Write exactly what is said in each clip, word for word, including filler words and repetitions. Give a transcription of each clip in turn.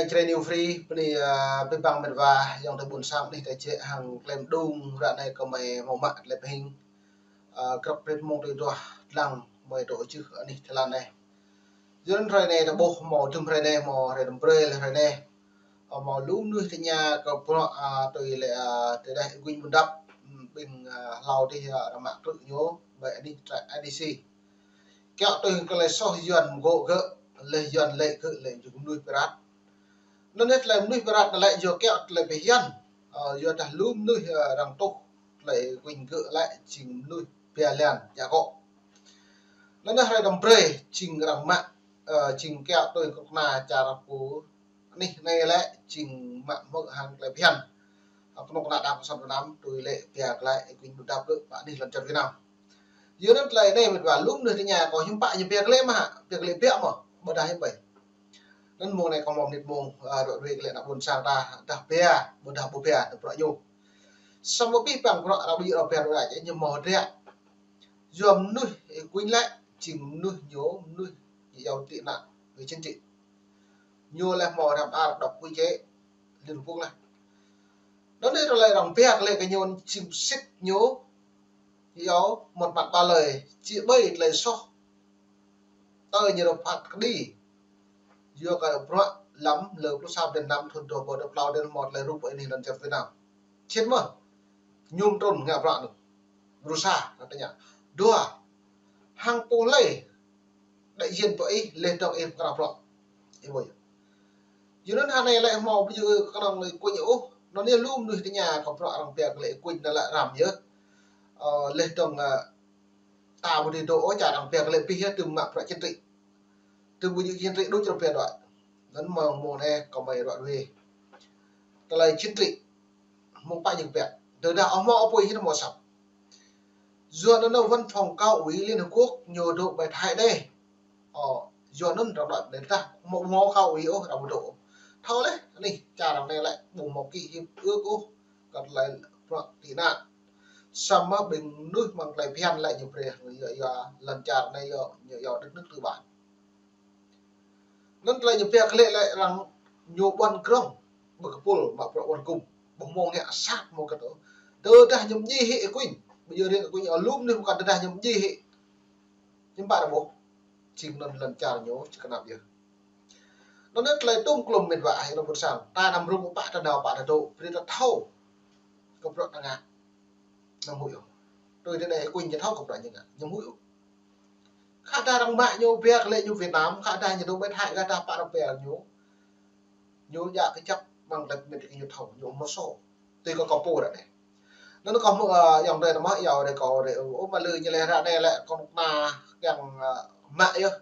Jrai New Free, bơni, ơ, abih bang met wa, ayŏng adơi ƀuôn sang anih ta jĕ hăng klem đung, ră anai kơmơi hmâo mă tơlơi pơhing, ơ, grăp rit mông tui duah lăng, mơi dŏ čih anih Thái Lan anai. Yua anŭn hrơi anai ta ƀuh hmâo dŭm hrơi anai, hmâo hrơi đăm brơi lĕ hrơi anai. Ơ, hmâo lu mơnuih tơña kơ bruă, ơ, tui lĕ, ơ, tơdah Quỳnh Bun Dap, ƀing, ơ, hlâo dih, ơ, arăng mă krư̆ ñu, ƀơi anih trại I D C. Kiăo tui tơlơi soh Yuan mơgŏ gơ̆, leh Yuan lĕ gơ̆ lĕ jing mơnuih pirat. Anŭn yơh tơlơi mơnuih pirat anŭn lĕ yua kiăo tơlơi phiăn, ơ, yua dah lu mơnuih, ơ, arăng tuh tơlơi Quỳnh gơ̆ lĕ jing mơnuih bia lian djă akŏ. Anŭn yơh hrơi đăm brơi jing arăng mă, ơ, jing kiăo tui kơnuk kơna čar pô anih anai lĕ jing mă hmư̆ hăng tơlơi phiăn. Ơ, kơnuk kơna đảng cộng sản Việt Nam tui lĕ pia glaĭ Quỳnh Bun Dap gơ̆ pơ anih lŏn čar Việt Nam. Yua anŭn tơlơi anai met wa lu mơnuih tơña kơ hiư̆m pă ñu pia glaĭ mơ̆, pia glaĭ biă mơ̆, ƀôdah hiư̆m pă. Anŭn mông anai kâo hmâo mơnit mông, ơ, ră ruai glaĭ ană ƀuôn sang ta, dah pia, ƀôdah ƀu pia, tơ bruă ñu. Samơ̆ abih bang bruă arăng ƀu djơ̆ arăng pia ră ruai, ñu hmâo hơdră. Yua mơnuih Quỳnh lĕ, jing mơnuih ñu, mơnuih ñu yua tị nạn về chính trị. Ñu lĕ hmâo răm ar đŏk quy chế Liên Hợp Quốc lĕ. Anŭn yơh tơlơi arăng pia glaĭ kơ ñu jing sĭt ñu, yua một mặt ba lời, či ƀơi tơlơi soh. Tơ ñu rơbat kơđi. Yua kơ bruă lăm lơ pluh sa blan năm thun dua rơbâo dua pluh dua hmâo tơlơi rup anih lŏn čar Việt Nam. Sĭt mơ̆. Ñu trŭn ngă bruă anŭn. Bruă sa, arăng tơña. Dua, hăng pô hlơi đại diện pơ ih, leh dŏng ih pơkra bruă. Ih ƀuh yơh. Yua anŭn hră anai lĕ hmâo ƀu djơ̆ kơnơ̆ng lĕ Quỳnh ôh. Anŭn yơh lu mơnuih tơña kơ bruă arăng pia glaĭ Quỳnh anŭn lĕ răm yơh. Ơ, leh dŏng, ơ, ta ƀu dưi dŏ ôh čar arăng pia glaĭ abih yơh, tơm mă bruă chính trị. Tơm ƀu djơ̆ chính trị đôč arăng pia đuaĭ. Anŭn mông mông anai kâo mơi ră ruai. Tơlơi chính trị. Mơ̆ng pă ñu pia. Tơdah ơ hmâo apui hĭ hmâo săp. Yua anŭn văn phòng cao ủy Liên Hợp Quốc ñu dŏ ƀơi Thái anai. Ơ, yua anŭn arăng đuaĭ anai tah. Hmâo, hmâo cao ủy ôh, arăng ƀu dŏ. Thâo leh, anih, čar arăng anai lĕ, ƀu hmâo ký hiệp ước ôh. Kơ tơlơi bruă tị nạn. Samơ̆ ƀing mơnuih mơ̆ng tơlơi phiăn lĕ ñu brơi, yua, yua lŏn čar anai yua, ñu yua đất nước tư bản. Anŭn tơlơi ñu pia glaĭ lĕ arăng ñu ƀuăn krong, ƀơi kơpul, mă bruă ƀuăn gŭm, ƀu hmâo ngă sat hmâo kơ tơ. Tơdah ñu mơñi hĭ Quỳnh, ƀu djơ̆ riêng Quỳnh, ơ, lu mơnuih mơkăn tơdah ñu mơñi hĭ. Hiư̆m pă ta ƀuh, jing anŭn lŏn čar ñu, či kơnăp yơh. Anŭn yơh tơlơi tŭm klŭm met wa, ayŏng adơi ƀuôn sang, ta anăm rŭng pă ta nao pă ta dŏ, brơi ta thâo. Kơ bruă ta ngă. Anăm huĭ ôh. Tui tơ anai Quỳnh či thâo kơ bruă ñu ngă. Anăm huĭ ôh. Khă dah arăng mă ñu pia glaĭ ñu Việt Nam, khă dah ñu dŏ ƀơi Thái, khă dah pă arăng pia ñu. Ñu djă kơjăp mơ̆ng tơlơi pơmĭn kơ ñu thâo, ñu hmâo soh. Tui kơ kâo pô ră anai. Anŭn kâo hmư̆, ơ, ayŏng adơi anăm mă, ayŏng adơi kâo adơi, ơ, ơ, mă lư ñu lĕ ră anai lĕ kơnuk kơna kiăng, ơ, mă yơh.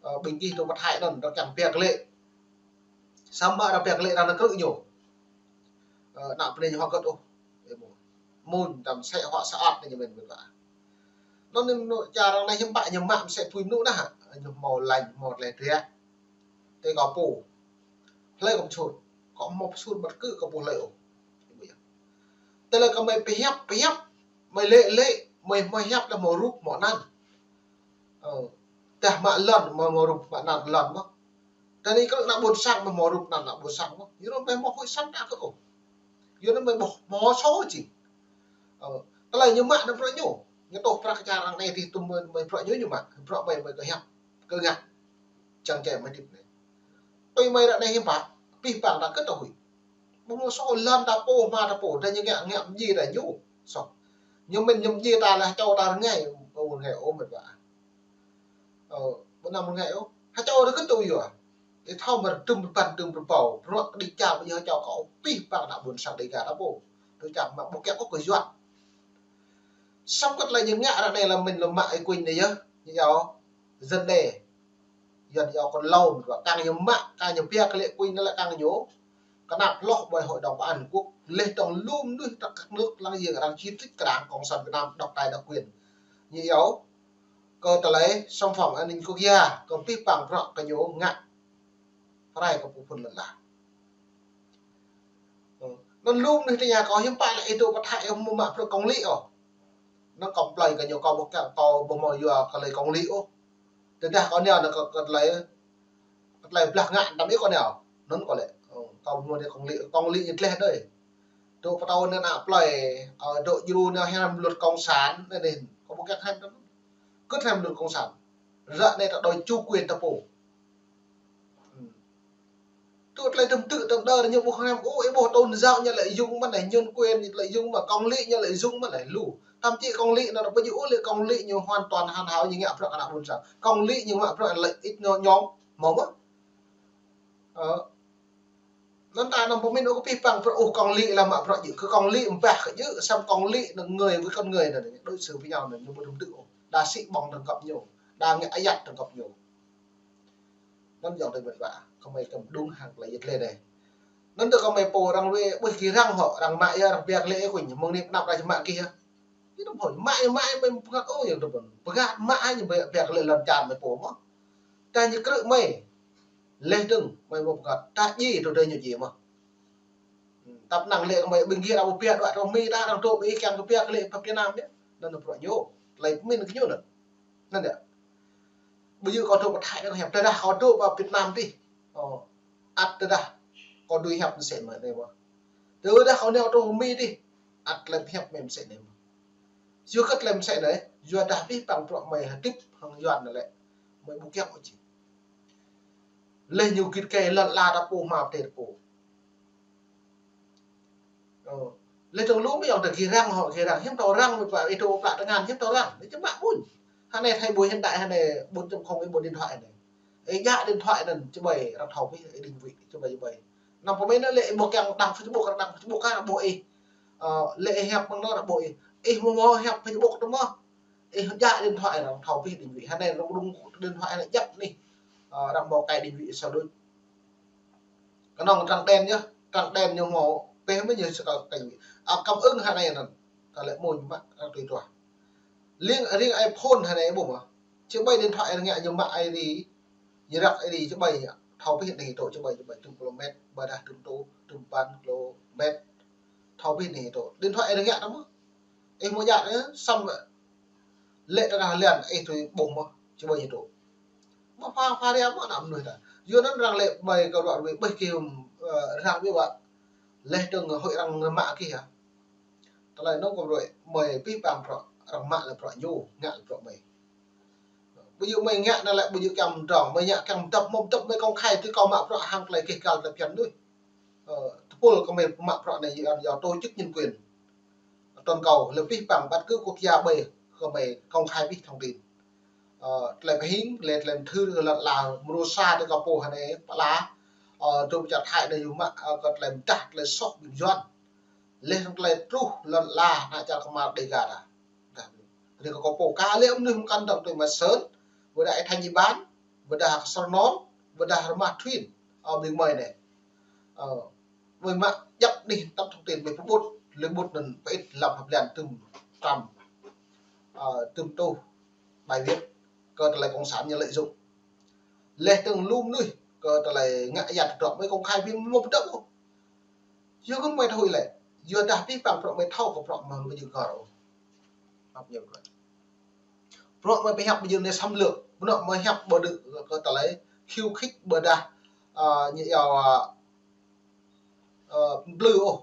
Ơ, ƀing gih dŏ pơ Thái anŭn, arăng kiăng pia glaĭ. Samơ̆ arăng pia glaĭ arăng nao krư̆ ñu. Ơ, ană bơnai ñu hơgĕt ôh. Ơ, mơ̆n, mơ̆n, tơm sĕ huă sơăt anai ñu mơ̆n mơ̆n ƀă. Anŭn anai mơnuih čar arăng anai hiư̆m pă ñu mă mơsĕ apui mơnuih anŭn hă. Ñu hmâo lañ, hmâo tơlơi hơdră. Tui kâo pô. Hlơi kâo pơsur. Kâo hmâo pơsur mă kơ kâo pô hlơi ôh. Tơlơi kơ mơi pơhiăp, pơhiăp. Mơi lĕ, lĕ. Mơi, mơi hiăp lĕ hmâo rup, hmâo anăn. Ơ. Tơdah mă lŏn, mơi hmâo rup, hmâo anăn lŏn mơ̆n. Tơdah anai kơ ană ƀuôn sang mơi hmâo rup anăn ană ƀuôn sang mơ̆n. Yua anŭn mơi hmâo huĭ săn ta kơ ôh. Yua anŭn mơi ƀuh hmâo soh či. Ơ, tơlơi ñu mă anŭn bruă ñu. Ñu tŏh prăk čar arăng anai tih tŭm mơi, mơi bruă ñu ñu mă. Bruă mơi, mơi kơ hiăp. Kơ ngă. Čang čai mơi hơdip anai. Tui mơi ră anai hiư̆m pă. Abih bang ta kơ tơhui. Ƀu hmâo soh lŏn ta pô, hma ta pô. Tơdah ñu ngă, ngă mơñi ta ñu. Soh. Ñu mĭn ñu mơñi ta lĕ čô ta rơngai. Ƀu rơngai ôh met wa. Ơ, ƀu anăm rơngai ôh. Hơčâo rơkơt tui yua. Ih thâo mơ̆ rơdŭm rơbăn rơdŭm rơbâo. Bruă kơđi čar ƀu djơ̆ hơčâo kơ ôh. Abih bang ană ƀuôn sang Dega ta pô. Tui čar mă ƀu kiăng ôh kơ Yuan. Samơ̆ kơ tơlơi ñu ngă ră anai lĕ mĭn lĕ mă ơi Quỳnh anai yơh. Ñu yua dân đe. Yuan yua kơ lŏn ră kăng ñu mă, kăng ñu pia glaĭ Quỳnh anŭn lĕ kăng ñu. Kơnăp hloh ƀơi Hội đồng Bảo an Liên Hợp Quốc. Leh dŏng lu mơnuih trăk kơnuk lăng yơ̆ng arăng či trích kơ đảng Cộng sản Việt Nam độc tài độc quyền. Ñu yua kơ tơlơi xâm phạm an ninh quốc gia, kơ abih bang bruă kơ ñu ngă. Rai kơ pơphun lŏn ala. Ơ, anŭn lu mơnuih tơña kâo hiư̆m pă lĕ ih dŏ pơ Thái ih hmâo mă bruă công lý ôh. Anŭn kâo plơi kơ ñu kâo ƀu kiăng kâo ƀu hmâo yua kơ tơlơi công lý ôh. Tơdah kâo nao anŭn kơ, kơ tơlơi, kơ tơlơi blah ngă tăm ih kâo nao. Anŭn kâo lĕ, ơ, kâo mơ̆ anai kông lĭ, kông lĭ ñu tleh đơi. Dŏ pơtô anŭn ană plơi, ơ, dŏ djru anai hiam luật cộng sản, anai anai, kâo ƀu kiăng hiam tơm. Kơ hiam luật cộng sản. Ră anai ta đòi chủ quyền ta pô. Ư. Tui tơlơi tơm tư̆ tơm đơr ñu ƀu hiam, ô, ih ƀuh tôn giáo ñu lợi dụng mơ̆n anai, nhân quyền lợi dụng mơ̆n, kông lĭ ñu lợi dụng mơ̆n anai, lu. Thậm chí kông lĭ anŭn ƀu djơ̆ ôh lĕ kông lĭ ñu hoàn toàn hăn hao ñu ngă bruă kơ ană ƀôn sang. Kông lĭ ñu ngă bruă lợi ích ñu ñŏng, hmâo mơ̆? Ơ. Anŭn ta anăm pơmĭn ôh kơ pih păng bruă ôh kông lĭ lăm mă bruă djơ̆. Kơ kông lĭ ƀah kơ djơ̆, samơ̆ kông lĭ anŭn người với con người anŭn, đối xử với nhau anŭn, ñu ƀu tơm tư̆ ôh. Đa sĭ ƀơ̆ng tơm găp ñu, đa ngă ayăt tơm găp ñu. Anŭn yơh tơlơi mĕt wa, kơmơi kơm đŭng hăng tơlơi yet lĕ anai. Anŭn tơ kơmơi pô arăng ruai, ƀuh kơ arăng hŏ, arăng mă yơh, arăng biă kơ lĕ ih kuñ, mơ̆ng anai pơnăp ra čơmă kih yơh. Ih tơm hŏ, mă yơh, mă yơh, mơi pơgăt, ôh, yơh tơm pơgăt, mă yơh, ñu biă, biă kơ lĕ lŏn čar mơi pô mơ̆. Ta ñu krư̆ mơi. Leh dơ̆ng, mơi ƀu pơgăt, ta djai, tơdơi ñu djai mơ̆. Ư, tăp năng lĕ kơmơi ƀing gih arăng ƀu biă đuaĭ tơ Mi ta, arăng dŏ ƀơi ih kiăng kơ biă kơ lĕ păp Việt Nam yơh. Anŭn bruă ñu, tơlơi pơmĭn kơ ñu anŭn. Anŭn yơh. Ƀu djơ̆ kâo dŏ pơ Thái anŭn hiăp, tơdah kâo dŏ pơ Việt Nam dih. Ơ, ăt tơdah kâo dưi hiăp mơsĕ mơ̆n anai mơ̆. Tơdah kâo nao tơ Mi dih, ăt tơlơi hiăp mơi mơsĕ anai mơ̆. Yua kơ tơlơi mơsĕ anai, yua dah pih păng bruă mơi hơdip hăng Yuan anŭn lĕ, mơi ƀu kiăng ôh či. Leh ñu git gai lŏn ala ta pô hmâo pơdai ta pô. Ơ. Leh dơ̆ng lu mơi yơh ta gih arăng hŏ, gih arăng hiư̆m thâo arăng mơi pă ih dŏ pla tơngan hiư̆m thâo arăng. Anai čơmă ƀuñ. Hơnai thai ƀuh hiện đại hơnai bốn chấm không, ih ƀuh điện thoại anai. Ih djă điện thoại anŭn čơƀai arăng thâo pih, ih định vị čơƀai čơƀai. Anăm pơmĭn lĕ ih ƀuh kiăng đăng Facebook, arăng đăng Facebook kah ƀuh ih. Ơ, lĕ ih hiăp mơ̆ng anŭn arăng ƀuh ih. Ih mơ̆ mơ̆ hiăp Facebook tơ mơ̆. Ih djă điện thoại arăng thâo pih định vị. Hơnai arăng rŭng điện thoại hơnai djăp anai. Ơ, arăng mơ̆ cài định vị sao đôč. Kơnơ̆ng trắng đen yơh, trắng đen ñu hmâo, peh mơi ñu sơkal cài định vị. Ơ, cảm ứng hơnai anŭn. Ta lĕ mơ̆ ñu mă, arăng tui tuah. Riêng, riêng iPhone hơnai ƀuh mơ̆. Čơƀai điện thoại arăng ngă ñu mă ai ri, ñu răk ai ri čơƀai, thâo pih anai tơ čơƀai, čơƀai tơm kilômet, ƀôdah tơm tô, tơm păn kilômet. Thâo pih anai tơ. Điện thoại arăng ngă tơ mơ̆. Ih mơ̆ djă, ơ, samơ̆ lĕ tơdah lian, ih tui ƀuh mơ̆, čơƀai ñu tơ. Mơ̆ pha, pha ria mơ̆ ană mơnuih ta. Yua anŭn arăng lĕ mơi kơ ruă ruai ƀơi kơ, ơ, arăng ƀiă ƀă. Leh dơ̆ng hơi arăng mă kih yơh. Tơlơi anŭn kơ ruai, mơi pih păng bruă, arăng mă lĕ bruă ñu, ngă lĕ bruă mơi. Ƀu djơ̆ mơi ngă anŭn lĕ ƀu djơ̆ kiăng mơdrŏng, mơi ngă kiăng mơdăp, mơ̆ mơdăp mơi công khai tui kâo mă bruă hăng tơlơi kih kal tơlơi phiăn đôč. Ơ, tơpul kơmơi mă bruă anai yơh, yơh tổ chức nhân quyền. Toàn cầu, lĕ pih păng bất cứ quốc gia ƀơi kơmơi công khai pih thông tin. Ơ, tơlơi pơhing, lĕ tơlơi mơthưr kơ lŏn ala, mrô sa tơ kâo pô hơnai, pla, ơ, tơm čar Thái anai yua mă, ơ, kơ tơlơi mơdah, tơlơi soh ƀing Yuan. Leh dơ̆ng tơlơi truh lŏn ala, ană čar kơmar Đêga ta. Dah, tơdơi kâo pô kah lĕ mơnuih mơkăn dơ̆ng tui mă Sơn, ƀôdah Thanh Nhị Bản, ƀôdah Sơnôn, ƀôdah Rơmah Thuyên, ơ, ƀing mơi anai. Ơ, mơi mă djăp anih tơm thông tin mơi pơƀut, lĕ ƀut anŭn pơit lăm hơblan tơm trăm, ơ, tơm tuh bài viết kơ tơlơi cộng sản ñu lợi dụng. Leh dơ̆ng lu mơnuih kơ tơlơi ngă ayăt tơdrŏ mơi công khai ƀing mơi mơ̆ pơdŏp ôh. Yua kơ mơi thâo lĕ, yua dah pih păng bruă mơi thâo kơ bruă mơi ƀu djơ̆ gơr ôh. Mă ñu bruă. Bruă mơi pơhiăp ƀu djơ̆ anai xâm lược, bruă mơi hiăp ƀu dưi kơ tơlơi khiêu khích ƀôdah, ơ, ñu yua, ơ, ơ, blư ôh.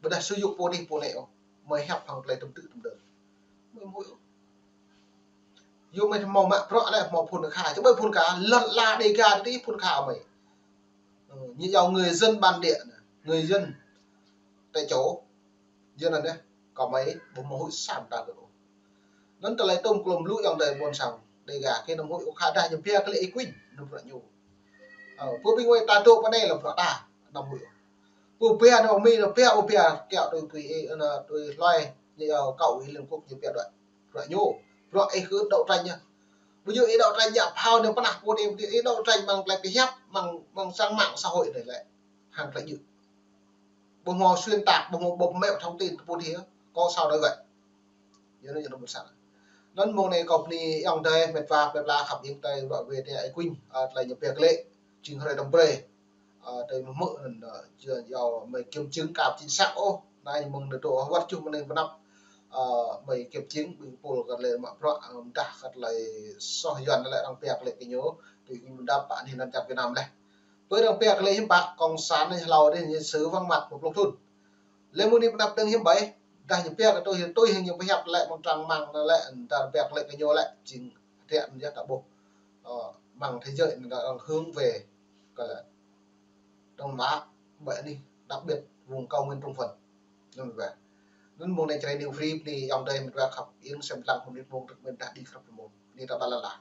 Ƀôdah sử dụng pô anai pô anai ôh. Mơi hiăp hăng tơlơi tơm tư̆ tơm đơ̆ng. Mơi ƀu huĭ ôh. Yua mơi hmâo mă bruă lĕ hmâo phun kha. Čơƀai phun kha, lŏn ala Đêga tơdơi phun kha mơi. Ơ, ñu yua người dân bản địa anai, người dân tại chỗ. Yua anŭn yơh, kơmơi ƀu hmâo huĭ sam ta kơ ôh. Anŭn tơlơi tơm klôm lu ayŏng adơi ƀôn sang Đêga, kơ anăm huĭ ôh, khă dah ñu biă kơ lĕ ih kuing, anŭn bruă ñu. Ơ, pơ ƀing wai ta dŏ pơ anai lĕ bruă ta, anăm huĭ ôh. Pơ biă anŭn Mi anŭn biă, pơ biă kiaŏ tui pui, ơ, anŭn tui hloi, ñu, ơ, kâo ih Liên Quốc ñu biă đuaĭ. Bruă ñu, bruă ih kơ đấu tranh yơh. Ƀu djơ̆ ih đấu tranh yơh, phao anŭn pơnah pô anai, ih đấu tranh mơ̆ng tơlơi pơhiăp, mơ̆ng, mơ̆ng trang mạng xã hội anai lĕ. Hăng tơlơi djơ̆. Ƀu hmâo xuyên tạc, ƀu hmâo bóp méo thông tin tơpul hia, có sao nói vậy. Yua anŭn yơh anŭn ƀu sat. Anŭn mông anai kâo bơni ayŏng adơi, mĕt wa, plơi pla khăp hing tơi, ruă wai tơi ih kuing, ơ, tơlơi ñu biă kơ lĕ, jing hrơi tơm brơi, ơ, tơi mơ̆ mơ̆ anŭn, ơ, yua, yua mơi kiểm chứng kâo chính xác ôh, anai mơ̆ng anai dŏ wơ̆t čuh mơ̆ng anai pơnăp, ơ, mơi kiểm chứng ƀing pul kơ tơlơi mă bruă, ơ, mơdah kơ tơlơi soh Yuan lĕ arăng biă kơ lĕ kơ ñu, tui ih kuing mơ̆ đăp pă anih anŭn čar Việt Nam leh. Pơ arăng pĕk lĕ hiư̆m pă, cộng sản anai hlâo dih ñu sư̆ wang măt pluh thŭn. Lĕ mơ̆ng anai pơ anăp dơ̆ng hiư̆m pă, dah ñu pĕk tui, tui hăng ñu pơhiăp lĕ mơ̆ng trang mạng anai lĕ, dah pĕk lĕ kơ ñu lĕ, jing hơdră anŭn yơh ta ƀuh. Ơ, mạng thế giới anai đang hướng về, gọi là, Đông Nam Á, ƀơi anai, đặc biệt vùng cao nguyên Trung Phần. Anŭn ƀơi. Anŭn mơ̆ng anai Jrai New Free anai, ayŏng adơi mĕt wa khăp, iăng sem lăng mơ̆ng anai mơ̆ng, mơ̆ng dah đĭ krăp mơ̆ng. Anai ta ƀă lăn la.